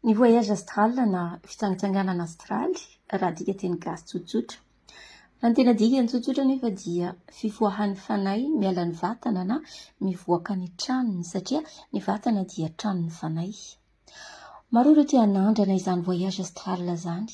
Ny voyage astral na fitsangatsanganana astraly raha adika teny gasy tsotsotra. Raha ny tena dikany tsotsotra anefa dia fivoahan'ny fanahy miala ny vatana na mivoaka ny tranony satria ny vatana dia tranon'ny fanahy. Maro ireo te hanandrana izany voyage astral izany.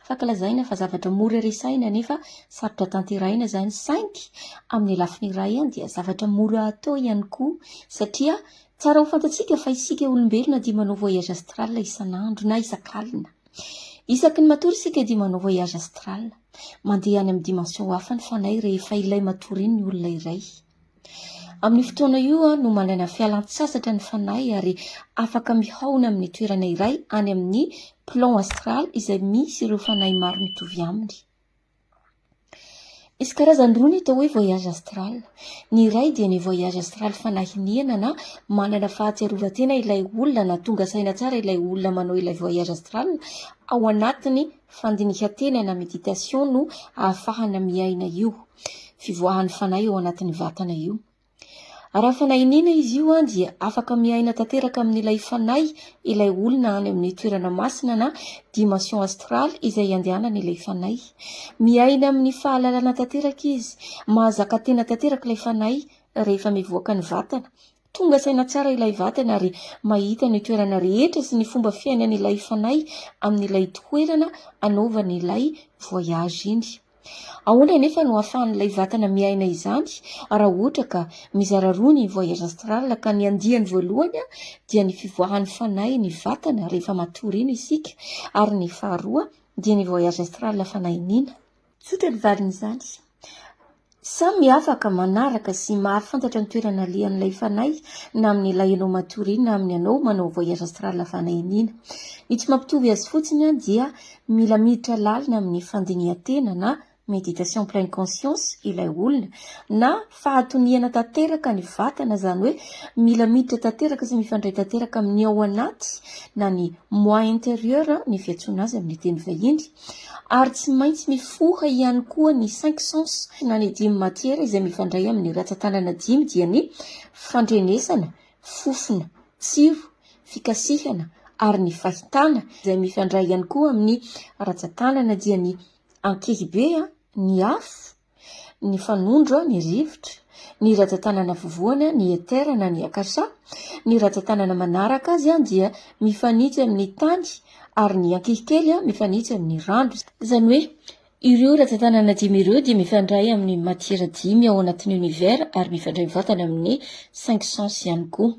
Afaka lazaina fa zavatra mora resahina nefa sarotra tanterahina izany saingy amin'ny lafiny iray dia zavatra mora atao ihany koa satria tsara ho fantatsika fa isika olombelona dia manao voyage astral isan'andro na isak'alina. Isaky ny matory isika dia manao voyage astral. Mandeha any amin'ny dimension hafa ny fanahy rehefa ilay matory iny ny olona iray. Amin'io fotoana io no manana fialan-tsasatra ny fanahy ary afaka mihaona amin'ny toerana iray any amin'ny plan astral izay misy ireo fanahy maro mitovy aminy. Misy karazany roa ny atao hoe voyage astral. Ny iray dia ny voyage astral fanahiniana na manana fahatsiarovan-tena ilay olona na tonga saina tsara ilay olona manao ilay voyage astral ao anatin'ny fandinihan-tena na méditation no ahafahana miaina io fivoahan'ny fanahy ao anatin'ny vatana io. Raha fanahiniana izy io dia afaka miaina tanteraka amin'ilay fanahy ilay olona any amin'ny toerana masina na dimension astrale izay andehanany ilay fanahy. Miaina amin'ny fahalalana tanteraka izy, mahazaka tena tanteraka ilay fanahy rehefa mivoaka ny vatana. Tonga saina tsara ilay vatana ary mahita ny toerana rehetra sy ny fomba fiainan'ilay fanahy amin'ilay toerana anaovany ilay voyage iny. Ahoana anefa no ahafahan'ilay vatana miaina izany raha ohatra ka mizara roa ny voyage astral ka ny andiany voalohany dia ny fivoahan'ny fanahy ny vatana rehefa matory iny isika ary ny faharoa dia ny voyage astral fanahiniana? Tsotra ny valin'izany. Samy afaka manaraka sy mahafantatra ny toerana alehan'ilay fanahy na amin'ilay ianao matory iny na amin'ny ianao manao voyage astral fanahiniana. Ny tsy mampitovy azy fotsiny dia mila miditra lalina amin'ny fandinihan-tena na méditation pleine conscience ilay olona na fahatoniana tanteraka ny vatana izany hoe mila miditra tanteraka sy mifandray tanteraka amin'ny ao anaty na ny moi intérieur ny fiantsoana azy amin'ny teny vahiny. Ary tsy maintsy mifoha ihany koa ny cinq sens na ny dimy matière izay mifandray amin'ny ratsan-tanana dimy dia ny fandrenesana, fofona, tsiro, fikasihana ary ny fahitana izay mifandray ihany koa amin'ny ratsan-tanana dia ny ankihibe, ny afo, ny fanondro, ny rivotra, ny ratsan-tanana afovoany, ny ether na ny akasha, ny ratsan-tanana manaraka azy dia mifanitsy amin'ny tany ary ny ankihikely mifanitsy amin'ny rano. Izany hoe ireo ratsan-tanana dimy ireo dia mifandray amin'ny matiera dimy ao anatin'ny univers ary mifandray mivantana amin'ny cinq sens ihany koa.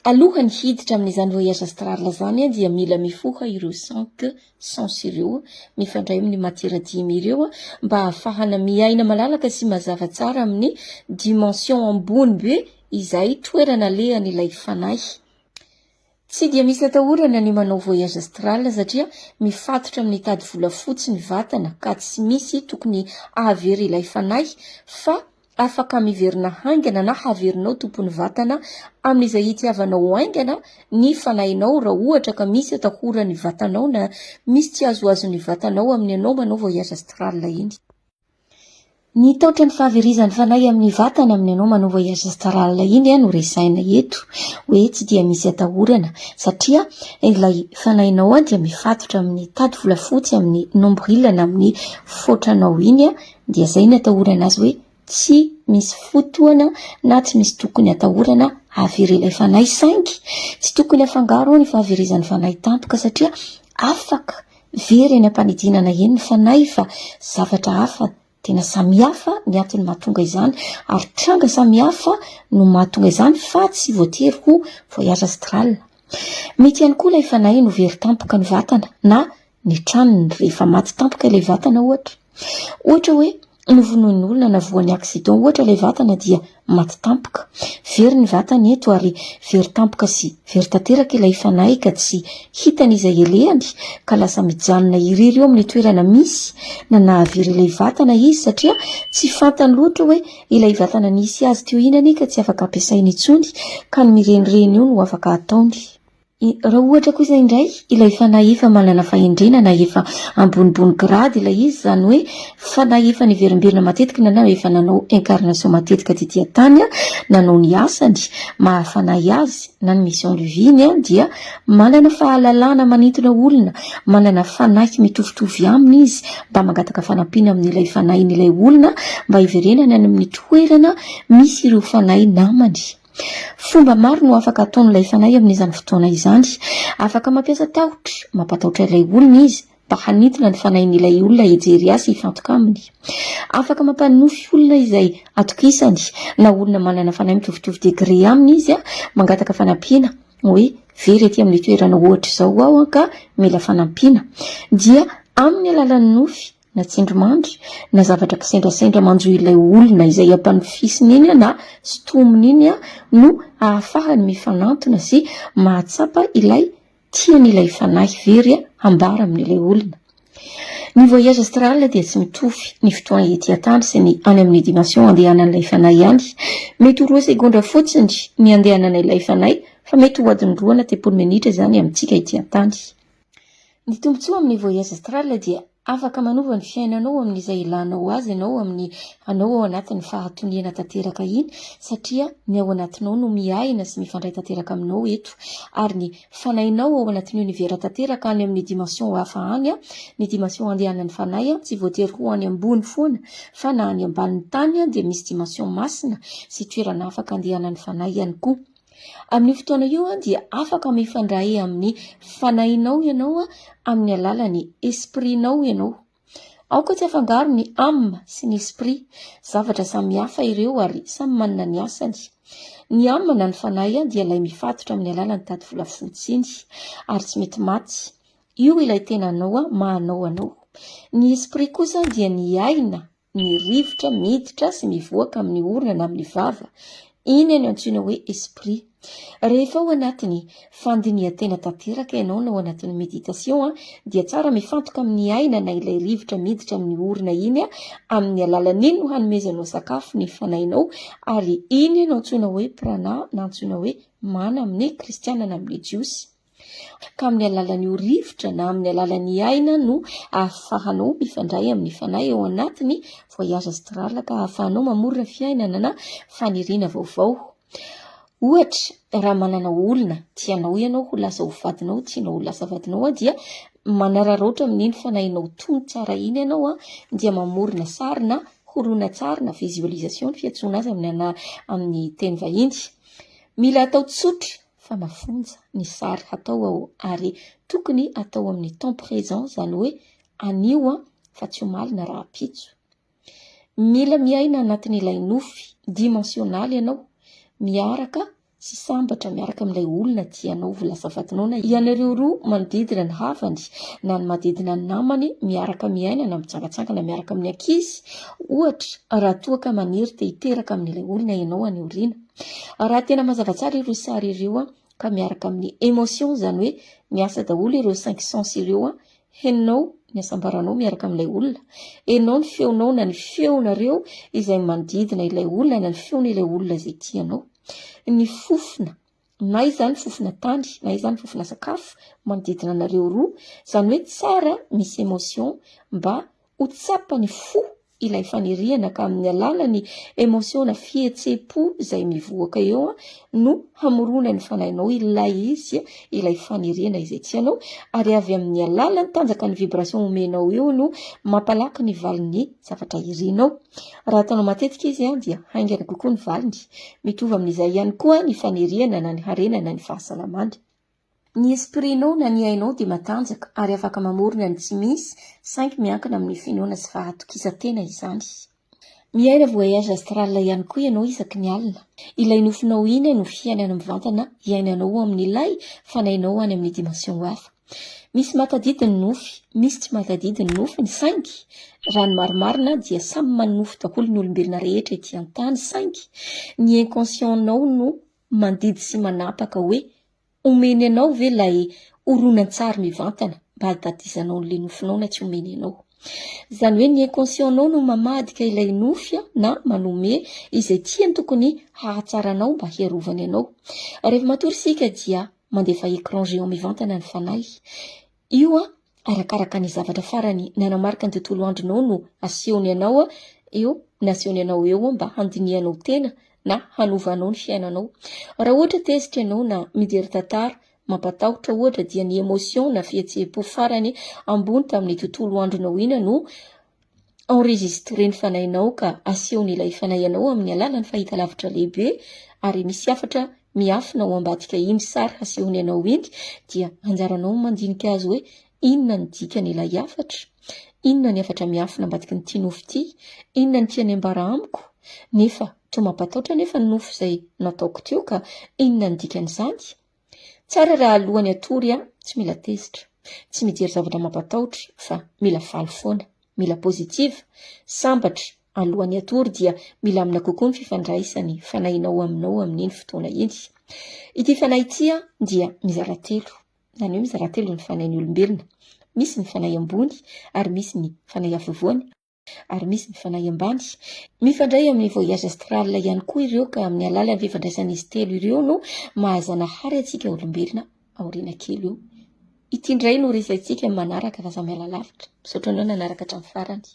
Alohan'ny hiditra amin'izany voyage astral izany dia mila mifoha ireo cinq sens ireo mifandray amin'ny matiera dimy ireo mba hahafahana miaina malalaka sy mazava tsara amin'ny dimension ambony be izay toerana alehan'ilay fanahy. Tsy dia misy atahorana ny manao voyage astral satria mifatotra amin'ny tady volafotsy ny vatana ka tsy misy tokony hahavery ilay fanahy fa Afaka miverina haingana na haverinao tompon'ny vatana amin'izay itiavanao haingana ny fanahinao raha ohatra ka misy atahoran'ny vatanao na misy tsy azoazon'ny vatanao amin'ny ianao manao voyage astral iny. Ny taotra ny fahaverezan'ny fanahy amin'ny vatana amin'ny ianao manao voyage astral iny no resahina eto hoe tsy dia misy atahorana satria ilay fanahinao dia mifatotra amin'ny tady volafotsy amin'ny nombril na amin'ny fotranao iny Dia izay ny atahorana azy hoe tsy misy fotoana na tsy misy tokony atahorana hahavery ilay fanahy saingy tsy tokony afangaro ny fahaverezan'ny fanahy tampoka satria afaka very eny am-panidinana eny ny fanahy fa zavatra hafa tena samihafa ny antony mahatonga izany ary tranga samihafa no mahatonga izany fa tsy voatery ho voyage astral. Mety ihany koa ilay fanahy no very tampoka ny vatana na ny tranony rehefa maty tampoka ilay vatana ohatra. Ohatra hoe novonoin'olona na voan'ny accident ohatra ilay vatana dia maty tampoka. Very ny vatana eto ary very tampoka sy very tanteraka ilay fanahy ka tsy hitany izay elehany ka lasa mijanona irery eo amin'ny toerana misy na nahavery ilay vatana izy satria tsy fantany loatra hoe ilay vatana nisy azy teo iny anie ka tsy afaka ampiasainy intsony ka ny mirenireny eo no afaka ataony. Raha ohatra kosa indray ilay fanahy efa manana fahendrena na efa ambonimbony grady ilay izy, izany hoe fanahy efa niverimberina matetika na efa nanao incarnation matetika tety an-tany, nanao ny asany maha fanahy azy na ny mission de vie-ny dia manana fahalalana manintona olona, manana fanahy mitovitovy aminy izy mba mangataka fanampiana amin'ilay fanahin'ilay olona mba hiverenany any amin'ny toerana misy ireo fanahy namany. Fomba maro no afaka ataon'ilay fanahy amin'izany fotoana izany. Afaka mampiasa tahotra, mampatahotra ilay olona izy mba hanintona ny fanahin'ilay olona hijery azy sy hifantoka aminy. Afaka mampanonofy olona izay atokisany na olona manana fanahy mitovitovy degré aminy izy, mangataka fanampiana hoe very aty amin'ny toerana ohatr'izao aho ka mila fanampiana. Dia amin'ny alalan'ny nofy na tsindrimandry, na zavatra kisendrasendra manjo ilay olona izay ampanofisiny iny na sintominy iny no ahafahany mifanantona sy mahatsapa ilay tian'ilay fanahy very hambara amin'ilay olona. Ny voyage astral dia tsy mitovy ny fotoana ety an-tany sy ny any amin'ny dimension andehanan'ilay fanahy any. Mety ho roa segondra fotsiny ny andehanan'ilay fanahy fa mety ho adiny roa na 30 minitra izany amintsika ety an-tany. Ny tombontsoa amin'ny voyage astral dia afaka manova ny fiainanao amin'izay ilanao azy ianao amin'ny anao ao anatin'ny fahatoniana tanteraka iny satria ny ao anatinao no miaina sy mifandray tanteraka aminao eto ary ny fanahinao ao anatin'ny univers tanteraka any amin'ny dimension hafa any ny dimension andehanan'ny fanahy tsy voatery ho any ambony foana fa na any ambanin'ny tany dia misy dimension masina sy toerana afaka andehanan'ny fanahy ihany koa. Amin'io fotoana io dia afaka mifandray amin'ny fanahinao ianao amin'ny alalan'ny esprit-nao ianao. Aoka tsy afangaro ny âme sy ny esprit. Zavatra samy hafa ireo ary samy manana ny asany. Ny âme na ny fanahy dia ilay mifatotra amin'ny alalan'ny tady volafotsy iny ary tsy mety maty. Io ilay tenanao maha anao anao. Ny esprit kosa dia ny aina ny rivotra miditra sy mivoaka amin'ny orona na amin'ny vava, iny no antsoina hoe esprit. Rehefa ao anatin'ny fandinihan-tena tanteraka ianao na ao anatin'ny méditation dia tsara mifantoka amin'ny aina na ilay rivotra miditra amin'ny orona iny, amin'ny alalan'iny no hanomezanao sakafo ny fanahinao ary iny no antsoina hoe prana na antsoina hoe mana amin'ny kristiana na amin'ny jiosy. Ka amin'ny alalan'io rivotra na amin'ny alalan'ny aina no ahafahanao mifandray amin'ny fanahy ao anatin'ny voyage astral ka ahafahanao mamorona fiainana na faniriana vaovao. Ohatra, raha manana olona tianao ianao ho lasa ho vadinao, tianao ho lasa vadinao dia manararaotra amin'iny fanahinao tony tsara iny ianao dia mamorona sary na horonantsary na visualisation ny fiantsoana azy amin'ny amin'ny teny vahiny. Mila atao tsotra fa mafonja ny sary hatao ao ary tokony atao amin'ny temps présent izany hoe anio fa tsy omaly na rahampitso. Mila miaina anatin'ilay nofy dimensionaly ianao miaraka sy sambatra miaraka amin'ilay olona tianao ho lasa vadinao na ianareo roa manodidina ny havany na ny manodidina ny namany miaraka miaina na mitsangatsangana miaraka amin'ny ankizy ohatra raha toa ka maniry te hiteraka amin'ilay olona ianao any aoriana. Raha tena mazava tsara ireo sary ireo ka miaraka amin'ny émotion izany hoe miasa daholo ireo cinq sens ireo, henonao ny hasambaranao miaraka amin'ilay olona, henonao ny feonao na ny feonareo izay manodidina ilay olona na ny feon'ilay olona izay tianao, ny fofona na izany fofona tany na izany fofona sakafo manodidina anareo roa, izany hoe tsara misy émotion mba ho tsapan'ny fo ilay faniriana ka amin'ny alalan'ny émotion na fihetseham-po izay mivoaka eo no hamoronan'ny fanahinao ilay izy, ilay faniriana izay tianao, ary avy amin'ny alalan'ny tanjaka ny vibration omenao eo no mampalaky ny valin'ny zavatra irinao. Raha ataonao matetika izy dia haingana kokoa ny valiny. Mitovy amin'izay ihany koa ny faniriana na ny harena na ny fahasalamana. Ny esprit-nao na ny ainao dia matanjaka ary afaka mamorona ny tsy misy saingy miankina amin'ny finoana sy fahatokisan-tena izany. Miaina voyage astral ihany koa ianao isaky ny alina. Ilay nofinao iny no fiainana mivantana iainanao amin'ilay fanahinao any amin'ny dimension hafa. Misy mahatadidy ny nofy, misy tsy mahatadidy ny nofiny saingy raha ny marimarina dia samy manonofy daholo ny olombelona rehetra ety an-tany saingy ny inconscient-nao no mandidy sy manapaka hoe omeny anao ve ilay horonantsary mivantana mba hahatadizanao an'ilay nofinao na tsy omeny anao. Izany hoe ny inconscient-nao no mamadika ilay nofy na manome izay tiany tokony hahatsara anao mba hiarovany anao. Rehefa matory isika dia. mandefa écran géant mivantana ny fanahy. Io arakaraka ny zavatra farany nanamarika ny tontolo andronao no asehony anao eo, nasehony anao eo mba handinihanao tena na hanovanao ny fiainanao. Raha ohatra tezitra ianao na mijery tantara mampatahotra ohatra dia ny émotion na fihetseham-po farany ambony tamin'ny tontolo andronao iny no enregistrer ny fanahinao ka asehon'ilay fanahy anao amin'ny alalan'ny fahitalavitra lehibe ary misy hafatra miafina ao ambadika iny sary hasehony anao iny dia anjaranao ny mandinika azy hoe inona ny dikan'ilay hafatra, inona ny hafatra miafina ambadikin'ity nofy ity, inona ny tiany ambara amiko nefa toa mampataotra anefa ny nofy izay nataoko teo ka inona ny dikan'izany? Tsara raha alohan'ny hatory aho tsy mila tezitra, tsy mijery zavatra mampatahotra fa mila faly foana, mila positive, sambatra, alohan'ny hatory dia milamina kokoa ny fifandraisan'ny fanahinao aminao amin'iny fotoana iny. Ity fanahy ity dia mizara telo, izany hoe mizara telo ny fanahin'ny olombelona. Misy ny fanahy ambony ary misy ny fanahy afovoany. ary misy ny fanahy ambany. Mifandray amin'ny voyage astral ihany koa ireo ka amin'ny alalan'ny fifandraisan'izy telo ireo no maha Zanahary antsika olombelona aoriana kely eo. Ity indray no resahintsika amin'ny manaraka fa aza miala lavitra. Misaotra anao nanaraka hatramin'ny farany.